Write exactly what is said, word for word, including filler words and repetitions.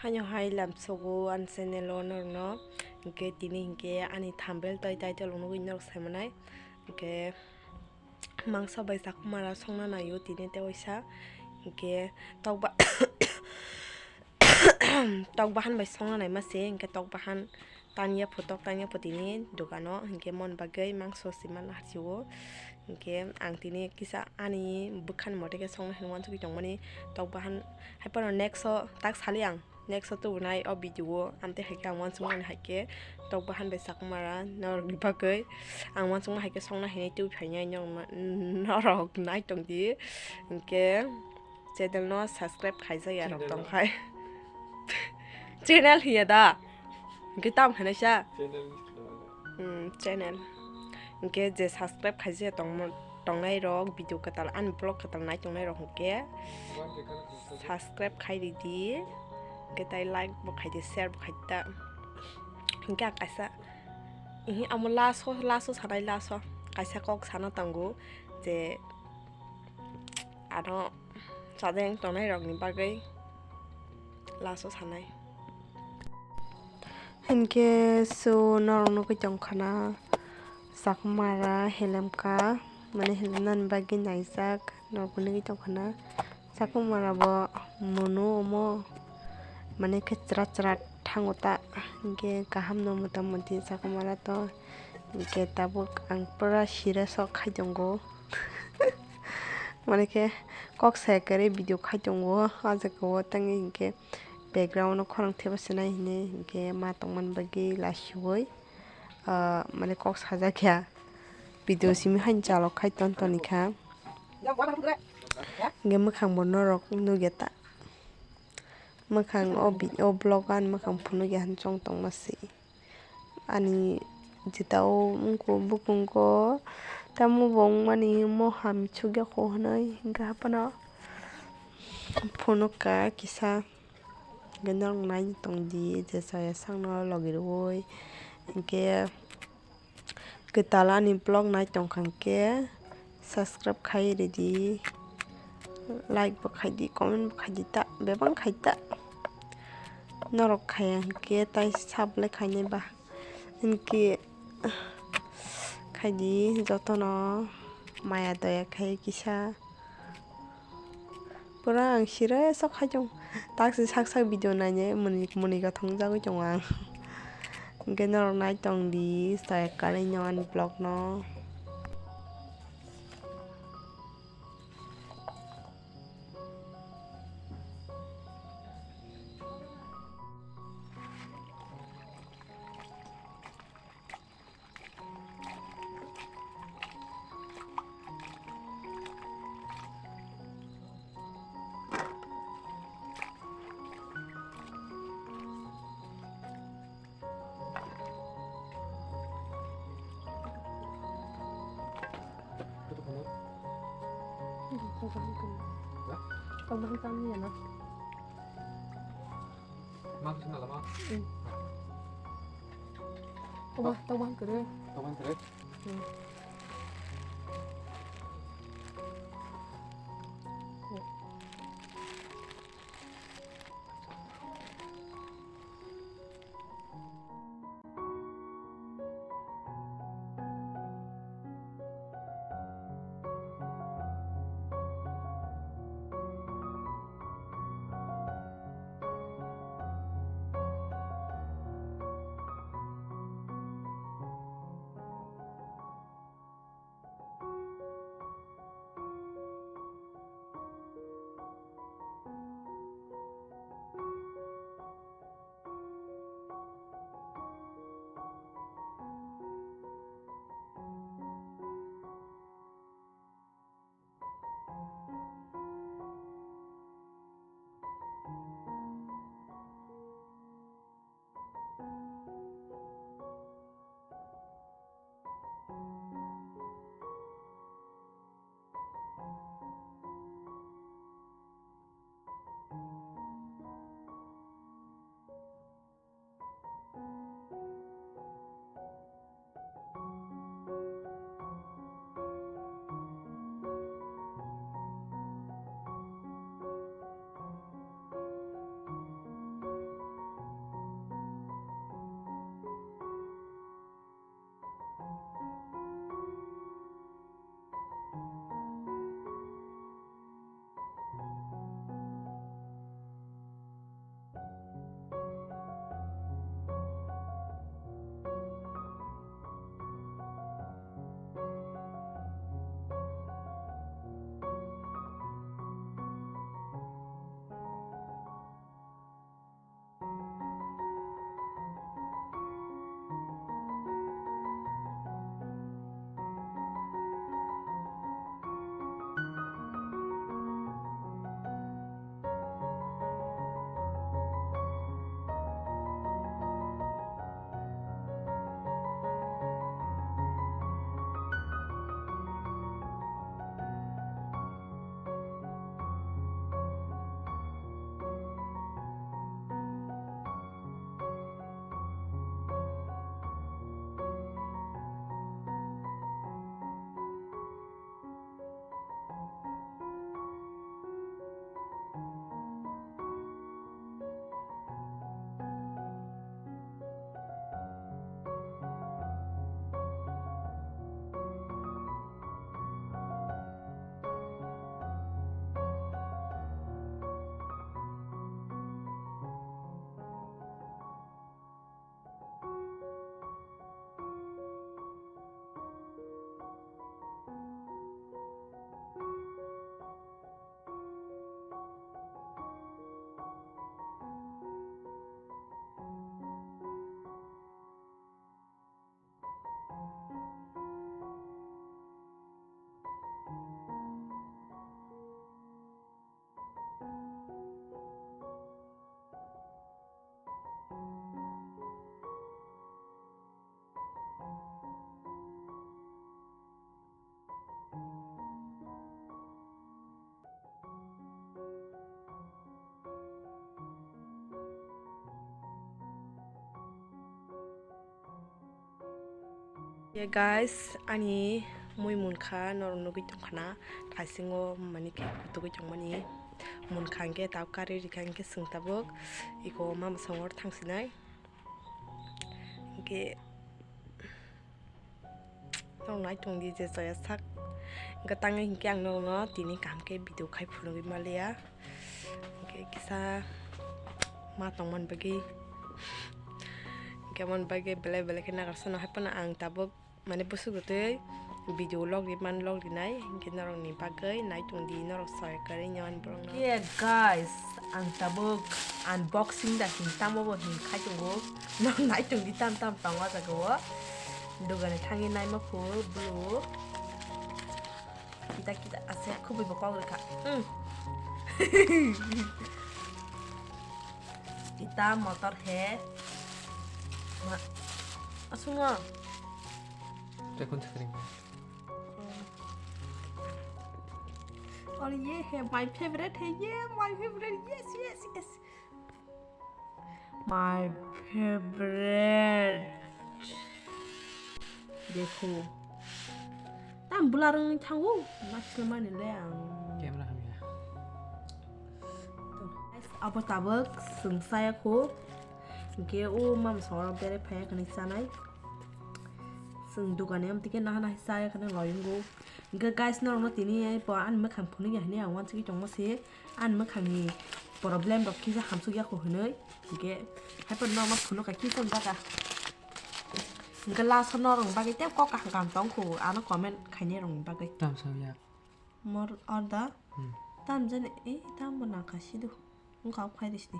Haino hai lamsogo ani channel o norokno, hinkhe tini hinkhe ani thumbnail tei title o nugwi norok saimanai, hinkhe mangso bai chakhumara songna naio tini tei waisa, hinkhe tokba tok bahan bai songna naima se, hinkhe tok bahan tanya pho, tok tanya pho tini dogano, hinkhe mon bagwi mangso se manna hachio. Hinkhe ang tini kisa ani bwkhani mote khe songna hinwi uansugwi tongmani tok bahan. Haiphano next o tak sali ang, next o tubunai o video o, amtwi hai khe ang uansukmani hai khe tok bahan bai chakhumara norokni bagwi ang uansukma hai khe songna hinwi tubui phainai norok, norok nai tongdi. Hinkhe channel no subscribe khaijak ya rok tong khai. Channel hiya da? Hinkhe tam hinai sa? Channel ni swnam. Hmm, channel. Hinkhe je subscribe khaijak tongmo, tongnai rok, video kwtal, ani vlog kwtal nai tongnai rok hinkhe One the color is subscribe khai ridi. Hinkhe tai like bo khaidi, share bo khaidi ta. Hinkhe ang kaisa, ihi, amo last o, last o sanai, last o kaisa kok sana tongo je ano chajeng tongnai rokni bagwi last o sanai. Hinkhe so norok nugwi tongkhana chakhumara helemka, mane helemnani bagwi naijak norok nugwi tongkhana. Chakhumara bo munu omo, mane khe chwra chwra thango ta, hinkhe kaham no mota moti chakhumara to, hinkhe tabuk ang pura serious o khai tongo. Mane khe kok saya kwrwi video khai tongo, o jaga o tangwi hinkhe background o khorang theba se nai hini hinkhe ma tongmani bagwi lasiui, ah, mane kok sajak ya video simi haino chalok khai ton toni kha. Hinkhe mwkhang bo norok nugya ta, mwkhang o bi-, o vlog o ani mwkhang phunukya hwn chong tongma se. Ani jeta o wngkha bukung o tamo bo wngmani mo ham chukya kho hwnwi, hinkhe haphano phunukha kisa, hinkhe norok nai tongdi je chaya sakno logi rwui, hinkhe kwtal ani vlog nai tongkha hinkhe subscribe khai ridi, like bo khaidi, comment bo khaidi ta, bebak khai ta. Norok khaiya hinkhe tai sub le khainai ba. Hinkhe khaidi jotono maya doya khai kisa. Pura ang serious o khai tongo. Taksi sak sak video nainai mwnwi, mwnwi ga thongjagwi tongo ang. Hinkhe norok nai tongdi, chaya kwrwi no ani vlog no. Tokbahang tam ya na. Mang sing lama. Hmm. Oba, tokbahang kwrwi. Tokbahang kwrwi. Hmm. Ye guys, ani mui munkha norok nugui tongkhana, thaisingo mani khe kutugui tongmani munkha hwnkhe tabuk karwi rikha hwnkhe chwng tabuk iko mama songor thangsinai hwnkhe norok nai tongdi je chaya sak hwnkhe tangwi hwnkhe ang norokno tini kaham khe video khai phunugui maliya. Hwnkhe kisa ma tongmani bagwi, hwnkhe mani bagwi belai belai khe nagarsa no hai phano ang tabuk mane bwswk twi video log ri man log rinai, hwnkhe norokni bagwi nai tongdi norok soi kwrwi nw ani borokno. Ye guys, ang tabuk unboxing da hwn tamo bo hwn khai tongo, norok nai tongdi tam tam tongo o jaga o, dogani thangwi naima phuru blue. Kita kita ase khubui bo kok rikha. Hmm. Kita motor he. Ma. Asungo. Tekun sekring. Or ye he my favorite he ye my favorite yes yes yes. My favorite. Dekho. Tam bwlarwng thango. Naisle mani le ang. Camera hamya. Abo tabuk chwng chaya kho. Hwnkhe o mama songro bere phaiya khani chanai. Chwng dogani amtwi khe naha naha chaya khani loyungo. Hwnkhe guys norokno tini bo ani mwkhang phunukya hinwi ang uansugwi tongma se. Ani mwkhangni problem rok kisa hamsuk ya kho hinwi, hwnkhe haiphano norokno phunukha kisa jaga. Hwnkhe last o norokni bagwi tei kok kaham kaham tong kho, ano comment khainai rokni bagwi. Tam sam ya. Mor order. Hmm. Tam jani, eh, tam bo nangkha sido. Wngkha o khai risi di.